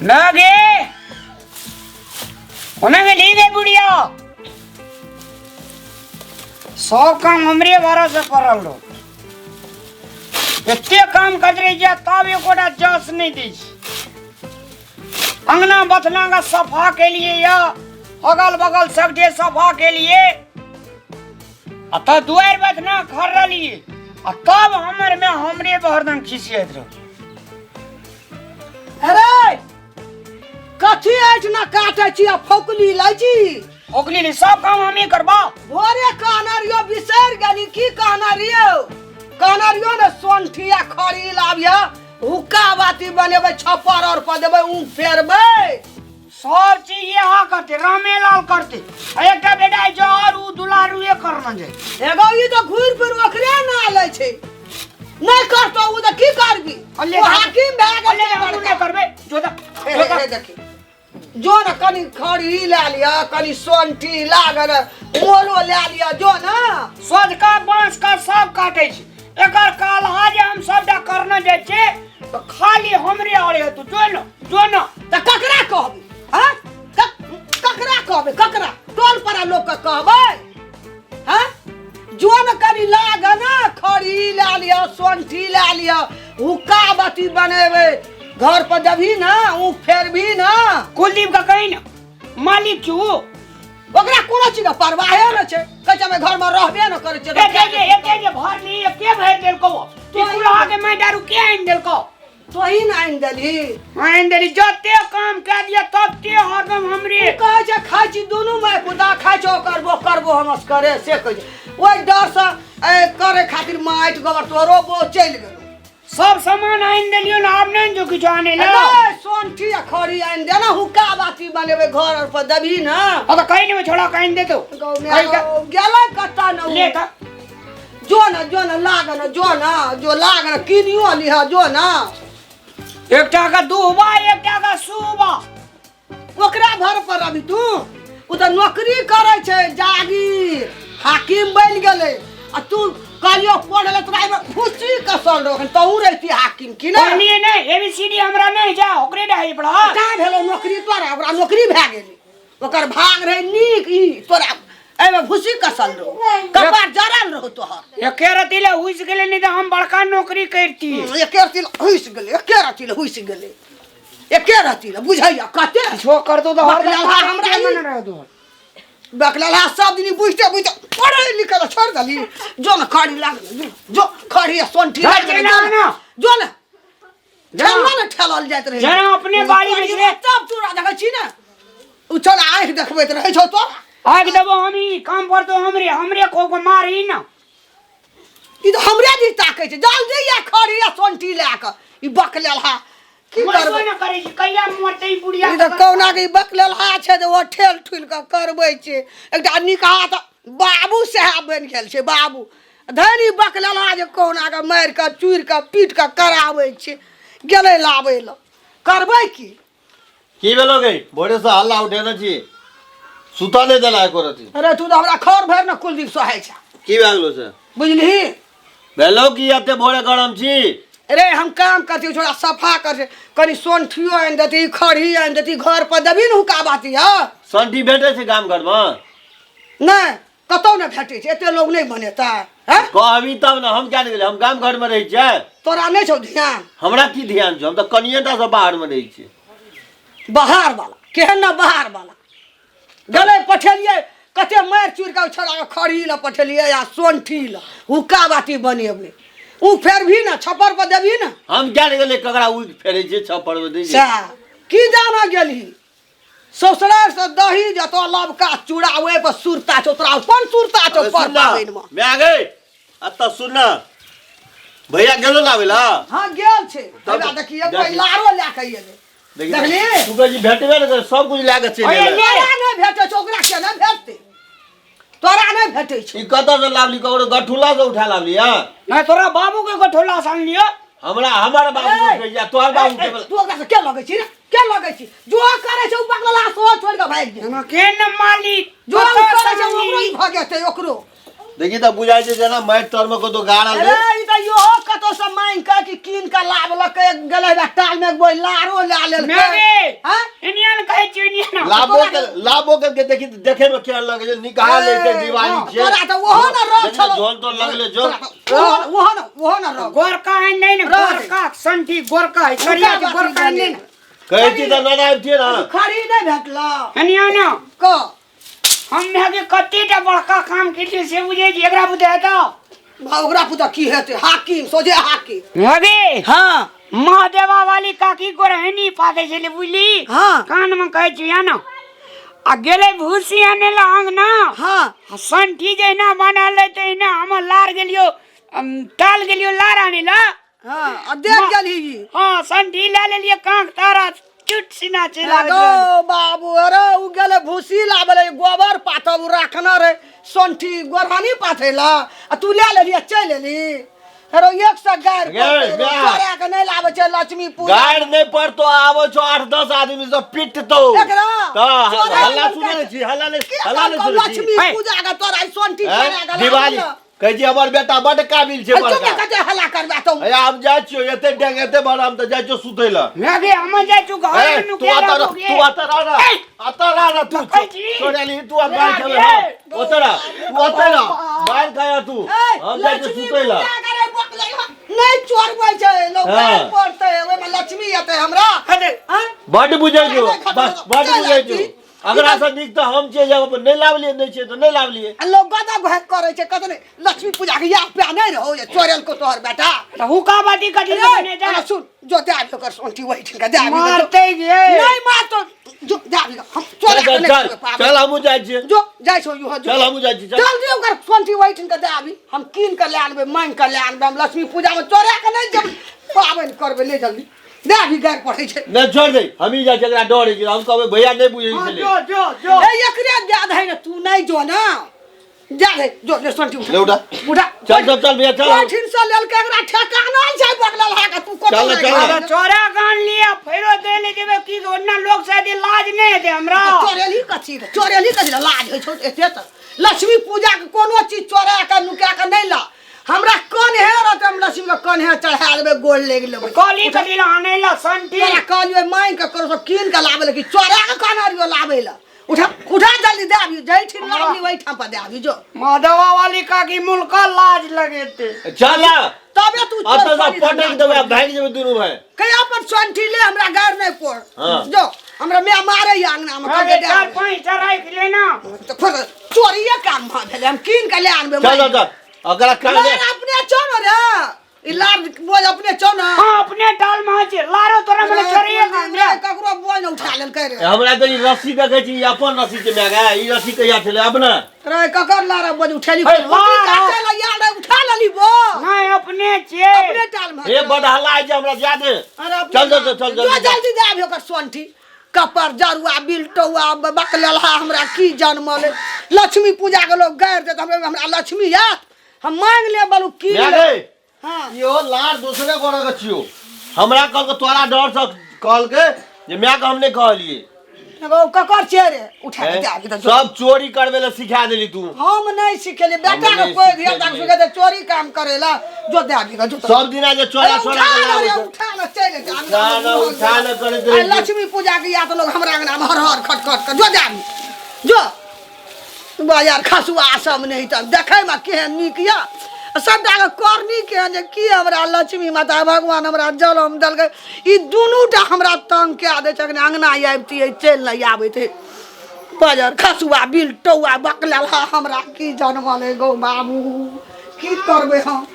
ना गे, ओना गेली गे बुढ़िया। सब काम हमरे भरोसे पड़ल रहो। एते काम करैत रही छै तब एकोटा जस नहि दै छै। अंगना बथना का सफा के लिए या अगल बगल सगठे सफा के लिए आ तब दुआरि बथना खर्रलिए आ तब हमर में हमरे हरदम खिसियत रहो। अरे कथी अछि ना काटै छी आ फौकली लै छी? ओकली ले सब काम हमी करबा। भोरे कहने रहियो, बिसरि गेली की कहने रहियो? कहने रहियो ने सोंठी आ खड़ी लाबिह, हुक्का बाती बनेबै, छप्पर और पर देबै, ऊँख फेरबै। सब चीज यहाँ करते रामेलाल करते। आ एकटा बेटा जो और उ दुलारुए करना जाए। एगो ई तऽ घुरि फिर ओकरे ना लै छै। नहि करतौ उ तऽ की करबी? अल्ले ओ हाकिम भए गेल अल्ले छै हम बड़का। नहि करबै जो तऽ हे, जो तऽ हे, देखी जो ने कनि खड़ी लए लिअ, कनि सोंठी लागल मोलो लए लिअ, जो ने। सोझका बांस का सब काटे छै। एकर काल्हा जे हम सबटा करने जाइ छै तऽ खाली हमरे अड़े हेतौ। जो न जो न। तऽ ककरा कहबै? हँ, ककरा कहबै? ककरा टोल पर लोक के कहबै? हँ, जो ने कनि लाग ने खड़ी लए लिअ, सोंठी लए लिअ, हुक्का बाती बनेबै, घर पर देबही ने, ऊख फेरबही ने। कुलदीप के कही ने मालिक छू। ओकरा कोनो चीज के परवाहे ने छै। कहै छै हम घर में रहबे ने करै छियै। एते जे एते जे भरली के भरि देलकौ? ई कुल्हा के मैं दारू के आनि देलकौ? तोही ने आनि देलही। आनि देली। जते काम कए दिया तते हरदम हमरे। ओ कहै छै खाइ छी दुनू माय पुता खाइ छौ, करबो करबो हम असगरे से कहै छै। ओहि डरसँ करे खातिर माटि गोबर तोरो बो चलि गेलौ। सब सामान आनि देलियौ ने, आब नहि जो किछु आनै लए। अरे सोंठी आ खड़ी आनि दे ने, हुक्का बाती बनेबै, घर आर पर देबही ने। हाँ तऽ कहि देबै छोड़ा के आनि देतौ। गाँव में कहि के- गेलै कतऽ ने उ? ले तऽ। जो न जो न लाग न जो न जो लाग न किनियो लिह जो न। एकटा के दूहबा एकटा के सुहबा। ओकरा घर पर अभी तू ओ तऽ नौकरी करै छै, जागीर हाकिम बनि गेलै आ तू कहलियो पढ़ ले तोरा एहिमे फुसी कसल रहो तहू रहिती हाकिम की ने? पढ़लिए नहि, एबीसीडी हमरा नहि जा ओकरे डाही पढ़ा। का भेलो नौकरी तोरा? ओकरा नौकरी भए गेलै, ओकर भाग रहै नीक, ई तोरा एहिमे भूसी कसल रहो, कपार जरल रहो तोहर। एके रति ले हुइस गेलै, नहि तऽ हम बड़का नौकरी करितियै। एके रति ले हुइस गेलै, एके रति ले हुइस गेलै, एके रति ले बुझैया कते किछो करतौ तऽ हरदम बकलेलहा हमरा ई- मन रहतौ। बकलेलहा सब दिन बुझते बुझते पढ़े लिखे ला छोड़ देली। जो न खड़ी लागल जो, जो खड़ी आ सोंठी जा, लागल जेना जो न, ना। जो न। जेना। ठेलना ने ठेलल जाइत रहै। जेना अपने बाड़ी मे छै। तब तोरा देखै छी ने उ चल आँखि देखबैत रहै छौ तोरा। आगि देबो हम ई काम पर तो हमरे हमरे को को मारी न। ई तऽ हमरे दिस ताकै छै। जल्दी या खड़ी आ सोंठी लए कऽ ई बकलेलहा की मरबो करबै? न करै छी, कहिया मरतै ई बुढ़िया? ई तऽ कहुना के ई बकलेलहा छै जे ओ ठेल ठुलि कऽ करबै छै। एकटा निकहा तऽ बाबू साहेब बनि गेल छै बाबू धनि, ई बकलेलहा जे कहुना कऽ मारि कऽ चूरि कऽ पीट कऽ कराबै छै। गेलै लाबै लए, करबै की? की भेलो गे? भोरे से हल्ला उठेने छी, सुतऽ नहि देला एको रति। अरे तू तऽ हमरा खर भरि ने कुलदीप सोहाइ छै। की भए गेलो से? बुझलिही? भेलो की एते भोरे गरम छी? अरे हम काम करती छोड़ा सफा कर, कनि सोंठियो आनि देती, खड़ी आनि देती, घर पर देबी ने हुक्का बाती। हँ, सोंठी भेटै छै गाम घरमे? नहि, कतौ नहि भेटै छै, एते लोग नहि बनेतै। हैं कहबी तब ने, हम क्या गेलियै, हम गाम घरमे रहै छियै। तोरा नहि छौ ध्यान? हमरा की ध्यान छौ, हम तऽ कनिये टा से बाहरमे रहै छियै। बाहर वाला केहन ने बाहर वाला गेलै, पठेलियै कते मारि चूरि कऽ छोड़ा कऽ खड़ी लए पठेलियै आ सोंठी लए हुक्का बाती बनेबै, ओ फेर भी ने छप्पर पर देबही ने। हम क्या गेलियै ककरा उगि फेरै छियै छप्पर पर दै छियै। सएह की जाना गेलही ससुरार से दही जतो लबका चूड़ा ओहि पर सुरता छौ तोरा, कोन सुरता छौ अरे पर सुन ना, पाबनिमे? मैं गई अतऽ सुन ना, भैया गेलो लाबै ला? हाँ गेल छै। तब हमरा देखिए देखी। लारो लए कऽ एलै। देखी, देखली? तू कहै छी भेटबे ने करे, सब कुछ लए कऽ चलि अरे एलै। ले। तोरा नहि भेटै छौ, ओकरा केना भेटतै? तोरा नहि भेटै छौ। ई कतऽ से लाबली? ककरो गठुला से उठा लाबली? हँ नहि, तोरा बाबू के गठोला से आनलियो। हमरा हमर बाबू ए, उठैया, तोहर बाबू ए, उठै तू ओकरा से के लगै छी रे? के लगै छी? जो करै छै ओ बगला सो छोड़ि कऽ भागि गेल। एना के न मालिक जो कतऽ करै छै से ओकरो ई आनली? भऽ जेतै ओकरो। देखी तऽ बुझाइ छै जेना माटि तरमे कतौ गाड़ल अरे रहै। ई तऽ इहो कतौ से मांगि कऽ कि कीन कऽ लाबलकै गेलै बा टाल मे एक बोरी लारो लए लेलकै मेरे हँ? इनियन कहै छियै इनियन लाभो के लाभो के के देखी देखे में केहन लगै छै निकाल लै छै दिवाली छै तोरा तऽ ओहो ने रह देखी छलौ झोल तोल लगले जो तोरा तऽ ओहो ओहो ने ओहो ने रह गोरका आनि नहि ने रह। गोरका संठी गोरका है करिया के गोरका आनि नहि ने कहै छी तऽ ननाइ छियै ने खरी नहि भेटल एनिया ने क हम भागे कतेटा बड़का काम केलियै से बुझै छी एकरा बुझे हेतौ ओकरा पुता की हेतै हाकिम सोझे हाकिम भागे हाँ महादेवा वाली काकी को रहनी पाते छलै बुझली हाँ। कान में कहै छी ना आ गेलै भूसी आने ला अंगना हाँ आ संठी जहिना बनल रहै तहिना हम लार गेलियो टाल गेलियो लार आने ला हाँ आ देख गेलही ई। हाँ संठी लए लेलियै कांख तारा चुट सिना चलि आबैत गो रहल। बाबू अरे उ गेलै भूसी लाबै लै गोबर पाथब उ राखने रहै सोंठी गोरहानी पाथै ला आ तू लए लेली आ चलि एली अरे एक सए गारि गे, पड़तै रे, बियाह। चोरा के नहि लाबै छै लक्ष्मी पूजा गाड़ नहीं पड़तो आबो छो आठ दस आदमी सब पिटतो एकरा? तऽ चोरा हल्ला लड़का सुनै छी हल्ला नहीं की हल्ला नहीं कहलकौ सुनै छी लक्ष्मी हे। पूजा के तोरा ई सोंठी हैं? चोरा के लाबै दिवाली ला। कहै छी हमर बेटा बड काबिल छै अरे चुप बड़का कते हल्ला करबा तो अरे हम जाइ छियौ एते डेंग एते बड़ हम तऽ जाइ छियौ सुतै लए लगे हम जाइ छु घर ए, में तू नुकिया अतऽ रह, रखोगे। तू अतऽ रह ना ए! अतऽ रह ना तू कहै छी। छोड़ेली तू अब मार खेबै ए! हँ ओतऽ रह तू ओतऽ रह मार खाया तू ए, हम जाइ छियौ लक्ष्मी सुतै लए पूजा करे बकलै हँ। नहि चोरबै छै लोक हाँ। गारि पड़तै ओहिमे लक्ष्मी एतै हमरा अरे आँय? बड बुझै छौ नहि, खतम बस बड चलि बुझै छौ आबी। अगरा से नीक तऽ हम छियै जे अपन नहि लाबलियै नहि छियै तऽ नहि लाबलियै आ लोग गदा घोक करै छै कतने लक्ष्मी पूजा के याद पे नहि रहो जे चोरेल को तोहर बेटा तऽ हुक्का बाती कथी रे, बने जा अरे सुन जो दे आबि ओकर सोंटी ओहि ठीनका दे आबि मारते गे नहि मार तो जो दे आबि हम चोरा चल के चल नहि खेबै पाबनि। चल हमहूँ जाइ छियै जो जाइ छौ यूहो जो चल हमहूँ जाइ छी चल जल्दी ओकर सोंटी ओहि ठीनका दे आबि हम कीन के लए आनबै मांगि के लए आनबै हम लक्ष्मी पूजा मे चोरा के नहि जब पाबनि करबै ले जल्दी दे अभी गारि पढ़ै छै नहि छोड़ दे हमही जाइ छियै एकरा डर होइ छै हम कहबै भैया नहि बुझै हाँ, छलै जो जो जो ए एकरे दे दे ने तू नहीं जो ना दे दे जो ले सोंटी उठा ले उठा। उठा चल चल चल भैया चल ओहिठिन से लेलकै एकरा ठेकाना छै बगलल हा के तू कतौ चल, नहि चल। गेल। अरे चोरा गान लिया फेरो दे ले जेबे की ओना लोग शायद लाज नहीं हेतै हमरा चोरेली कथी रे चोरेली कथी रे लाज होइ छौ एते तऽ लक्ष्मी पूजा के कोनो चीज चोरा के नुका के नहि ला हमरा कन हे रहतै हम लक्ष्मी के कन हे चढ़ा देबै गोड़ लागि लेबै कहली कथी ला आनै ला संठी तोरा कहलियै मांगि के करो से कीन के लाबै लए कि चोरा के कहने रहियो लाबै लए उठा उठा जल्दी दे आबी जैठाम लाबली ओहिठाम पर दे आबी जो माधवा वाली काकी मुल्का लाज लगेते चल तबे तू चोर अतऽ चोरी से पटक धंधा देबै आ भागि जेबै दुनू भाय कहीं अपन संठी ले हमरा गार नहीं पड़ हाँ। जो हमरा माय मारे या अंगना में अरे चार पाँच टा राखि लेना तो फिर चोरिये काम भऽ गेलै हम कीन के ले आनबै चल चल चल ओकरा कान लार अपने छौ ने रे ई लार बोझ अपने छौ ने हाँ अपने टाल में छै लारो तोरा मने चोरिये काम रे ककरो बोझ ने उठा लेलकै रे हमरा तऽ ई रस्सी देखै छी ई अपन रस्सी छै माय गे ई रस्सी कहिया छलै अपना रे ककर लार बोझ उठेली हे, लार। काटे ला यार रे उठा लेली बो नहीं अपने छियै अपने टाल में हे बड हल्ला होइ छै हमरा जा दे अरे अपने चल चल चल चल जो जल्दी जल्दी दे आबी ओकर सोंठी कपर जरुआ बिलटौआ बकलेलहा हमरा की जनमल लक्ष्मी पूजा के लोग गारि देत हमरा हमरा लक्ष्मी आयत हम मांग ले बलू की माय गे हाँ इहो लार दोसरे गोरे के छियो हमरा कहलकै तोरा डर से कहलकै जे माय के हम नहि कहलियै एगो ककर छियै रे उठा के दे आबी तऽ जो। सब चोरी करबे ले सिखा देली तू हम नहीं सिखेलियै बेटा के नहि कोई धिया पुता के सिखेलियै। सिखेतै चोरी काम करेला जो दे आबी जो सब दिना जे चोरा अरे चोरा उठा के ना रे, लाबै छै। उठा ना चलि जेतै। उठा ना, उठा ना करैत रहै आइ छै। लक्ष्मी पूजा के या तऽ लोग हमरा अंगना मे हर हर खट खट के जो दे आबी जो बाजार खसुआ सब नहीं तऽ देखै मे केहन नीक यऽ सबटा के करनी केहन जे की हमरा लक्ष्मी माता भगवान हमरा जलम देलकै ई दुनू टा हमरा तंग कए दै छै अखने अंगना आबितियै चलि नहि आबैत है बाजार खसुआ बिल टौआ बकलेलहा हमरा की जनमल है गौ बाबू की करबै हम